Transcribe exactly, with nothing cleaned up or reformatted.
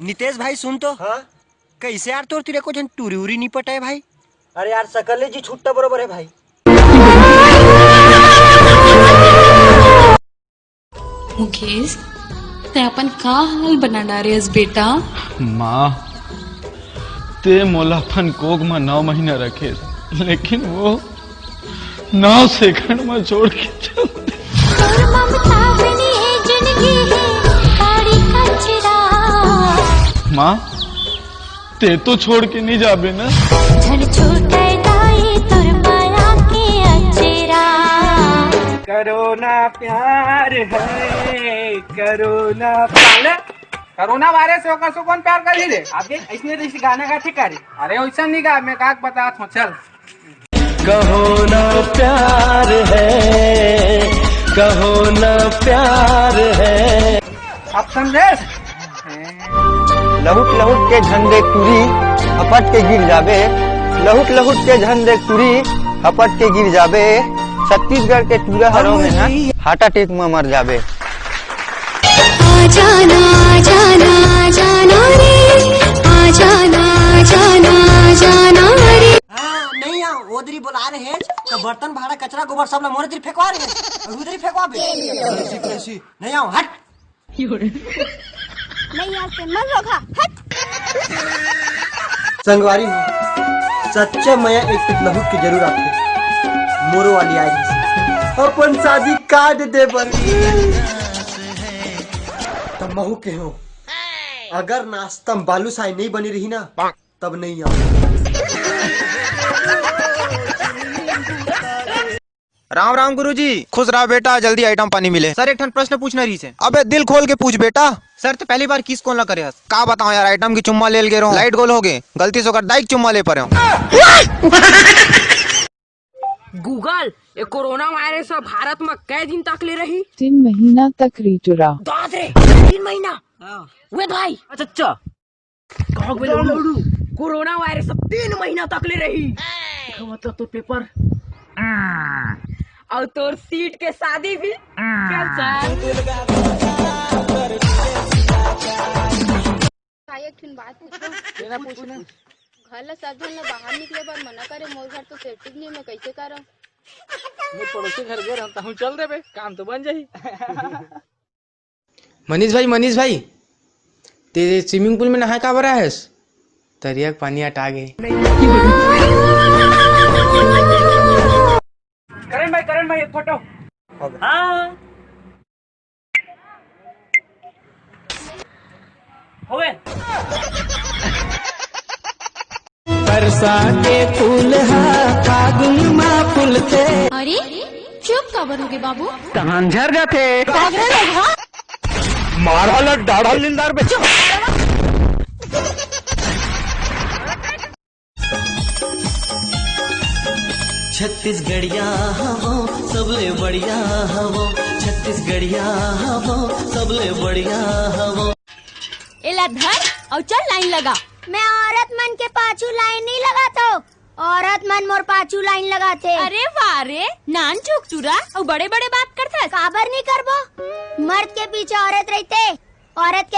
नितेश भाई, सुन तो। हाँ? कैसे यार, तोर तीर एको झन टूरी उरी नहीं पटाए भाई? अरे यार, सकल जी छुट्टा बरोबर है भाई। मुकेश, तै अपन का हाल बना डारे हस बेटा? माँ, ते मोला अपन कोख म नौ महीना रखे, लेकिन वो नौ सेकंड म छोड़ के चल दे। तोर ममता बनी है जिंदगी है, बड़ी कचरा। माँ, ते तो छोड़ के नहीं जाबे ना? झन छूटे दाई तोर माया के अचरा। करो ना प्यार है, करो ना प्यार। कोरोना वायरस से ओकर से कौन प्यार करही रे? अबे ऐसने जैसे गाना गा ठीक करे। अरे वैसा नहीं गा, मैं गा के बतात हूँ, चल। कहो ना प्यार है, कहो ना प्यार है। अब समझे? लहुट लहुट के झन दे टूरी, हपट के गिर जाबे। लहुट लहुट के झन दे टूरी, हपट के गिर जाबे। छत्तीसगढ़ के टूरा हरो में ना हार्ट अटैक में मर जाबे। आ जाना, आ जाना, आ जाना रे, आ जाना, आ जाना, आ जाना रे। हाँ, नहीं आओ, ओदरी बोला रहे हैं, तो बर्तन, भाड़ा, कचरा, गोबर सब ला मोरे तीर फेंकवा रहे हैं, और उधर ही फेंकवा बे। कैसी, कैसी, नहीं आओ, हट। नहीं आओ, ते मत रोका, हट। संगवारी हो, सच्चा मया एक पितलहुट के जरूर आथे। मोरो वाली आई रहिस अपन शादी कार्ड दे बर। त महू के हो, अगर नाश्ता में बालूशाही नहीं बनी रही ना, तब नहीं आओ। राम राम गुरुजी। खुश रहा बेटा, जल्दी आइटम पानी मिले। सर, एक ठन प्रश्न पूछना रहिस हे। अबे दिल खोल के पूछ बेटा। सर, तो पहली बार किस कोन ला करे हस? का बताओ यार, आइटम की चुम्मा ले ले गे रहूं, लाइट गोल हो गए, गलती से ओकर दाई के चुम्मा ले परे हूं। गूगल, ये कोरोना वायरस ह भारत म कै दिन तक ले रही? तीन महीना तक रे टूरा। दाद रे, तीन महीना? हाँ। वे भाई। अच्छा, अच्छा। कहाँ गए लौड़ू? कोरोना वायरस अब तीन महीना तक ले रही। का मतलब तोर पेपर? और तोर सीट के शादी भी cancel। भाई, एक ठिन बात पूछो। तेरा पूछना। घर ला सब झन ला बाहर निकले बर मना करे, मोर घर तो सेटिंग नहीं, मैं कैसे करम? मैं पड़ोसी घर गए रहूं, तहूं चल देबे, काम तो बन जाही। मनीष भाई, मनीष भाई, ते स्विमिंग पूल में नहाए काबर आए हस? तरिया के पानी अटा गे। करण भाई, करण भाई, एक फोटो। हाँ। हो गए। परसा के फूल हा फागुन मा फूलथे। अरे, चुप काबर होगे बाबू? तहान झर जाथे। मारा ला डाढ़ा निंदार बे। छत्तीसगढ़िया हवो, सबले बढ़िया हवो। छत्तीसगढ़िया हवो, सबले बढ़िया हवो। एला धर अउ चल लाइन लगा। मैं औरत मन के पाछू लाइन नहीं लगात हूँ, औरत मन मोर पाछू लाइन लगाथे। अरे वाह रे, नान चुक टूरा अउ बड़े बड़े बात करथस। काबर नहीं करबो, मर्द के पीछे औरत रहिथे, औरत के